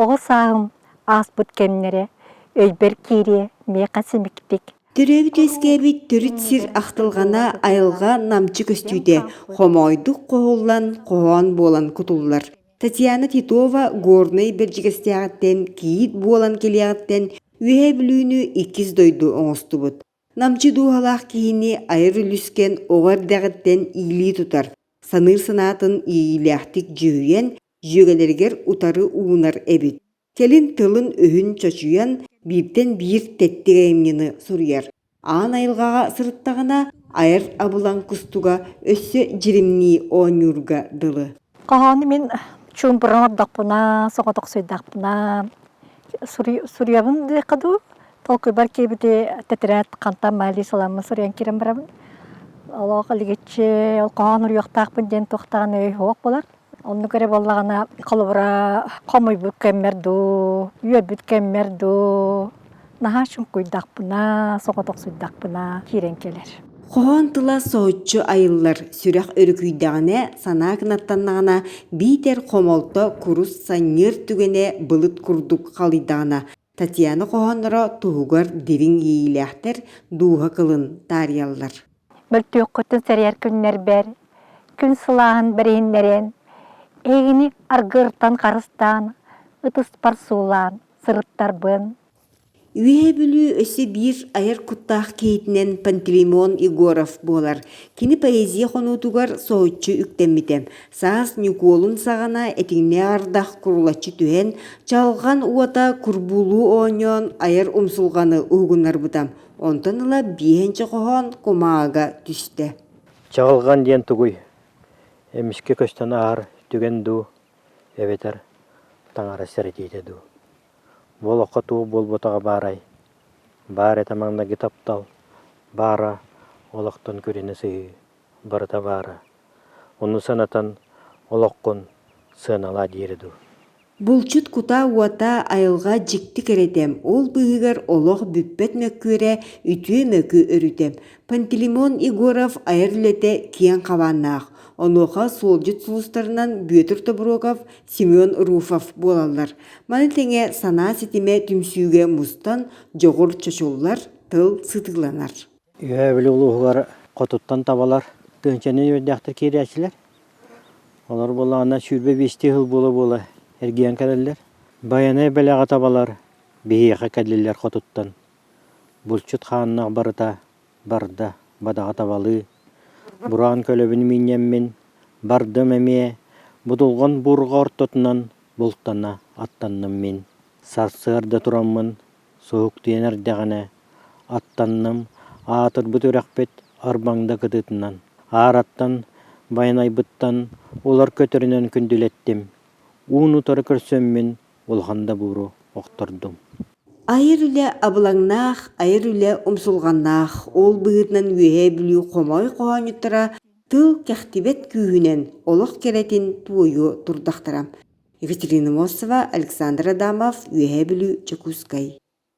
Оҕо сааһым ааспыт кэмнэрэ өйбөр киириэ миэхэ симиктик. Төрөөбүт-үөскээбит төрүт сир ахтылҕана айылҕа намчы көстүүтэ хомоойдук хоһуллан хоһоон буолан кутуллар. Татьяна Титова Горнай Бэрдьигэстээҕиттэн кийиит буолан кэлиэҕиттэн Үөһээ Бүлүүнү иккис дойду оҥостубут. Намчы дууһалаах киһини айар үлүскэн оҕо эрдэҕиттэн иилии тутар, саныыр санаатын иэйиилээхтик дьүһүйэн, дьүөгэлэригэр утары уунар эбит. Кэлин тылын-өһүн чочуйан, бииртэн биир тэттик айымньыны суруйар. Аан айылҕаҕа сырыттаҕына, айар абылаҥ кустуга өссө дьиримнии оонньуурга дылы. Хоһоону мин чуумпуран ордохпуна, соҕотохсуйдахпына суруйабын диэххэ дуу, толкуйбар киирбити тэтэрээт хантан маали саламмын суруйан киирэн барабын. Олох илигиччи ол хоһоон уруйуохтаахпын диэн туохтаҕына өй суох буолар. Оннук эрэ буоллаҕына, холобура, хомуйбут кэммэр дуу, үөрбүт кэммэр дуу, наһаа чуҥкуйдахпына, соҕотохсуйдахпына киирэн кэлэр. Хоһоон тыла соһуччу айыллар, сүрэх өрүкүйдэҕинэ, санаа кынаттаннаҕына, биитэр хомолто курус санньыар түгэнэ былыт курдук халыйдаҕына, Татьяна хоһоонноро туһугар дириҥ иэйиилээхтэр, дууһа кылын таарыйаллар. Мөлтүөххүтүн сэрийэр күннэрбэр, күн сылааһын бэриһиннэрэн, эһигини аргыартан харыстаан, ытыспар суулаан сырыттарбын. Үөһээ Бүлүү өссө биир айар куттаах киһитинэн Пантелеймон Егоров буолар. Кини поэзия хонуутугар соһуччу үктэммитэ. Саас Ньукуолун саҕана этиҥнээх ардах курулаччы түһэн, чаҕылҕан уота курбуулуу оонньоон айар умсулҕаны уһугуннарбыта. Онтон ыла биэһинчэ хоһоон кумааҕыга түстэ. Чаҕылҕан диэн тугуй? Эмискэ көстөн ааһар түгэн дуу, эбэтэр таҥара сэрэтиитэ дуу? Бу олоххо туох буолбатаҕа баарай? Баар этэ маҥнайгы таптал, баара олохтон күрэнэ сыһыы, барыта баара. Ону санатан олоххун сыаналаа диирэ дуу. Булчут кутаа уота айылҕа дьикти кэрэтэ, ол быыһыгар олох бүппэт мөккүөрэ, үтүө мөкү өрүтэ. Пантелеймон Егоров айар үлэтэ киэҥ хабааннаах. Онуоха суолдьут сулустарынан Бүөтүр Тобуруокап, Семен Руфов буолаллар. Маны тэҥэ санаа ситимэ түмсүүгэ мустан дьоҕур чочуллар, тыл сытыыланар. Үөһээ Бүлүү улууһугар хотуттан табалар тыһыынчанан үөрдээхтэр киирээччилэр. Олор буоллаҕына 25 сыл буола-буола эргийэн кэлэллэр. Байанай бэлэҕэ табалар биһиэхэ кэллилэр хотуттан. Булчут хааннаах барыта барда бадаҕа табалыы. Бураан көлөбүн миинньэммин бардым эмиэ будулҕан буурҕа ортотунан бултана аттанным мин. Сарсыарда тураммын суһуктуйан эрдэҕинэ аттанным, аатырбыт үрэхпит Арбаҥда кытыытынан, аараттан, Байанайбыттан улар көтөрүнэн күндүлэттим, уун утары көрсөммүн улахан да бууру охтордум. Айар үлэ абылаҥнаах, айар үлэ умсулҕаннаах, ол быһыытынан Үөһээ Бүлүү хомоҕой хоһоонньуттара тыл кэхтибэт күүһүнэн олох кэрэтин туойуо турдахтара. Екатерина Мосова, Александр Адамов, Үөһээ Бүлүү, Дьокуускай.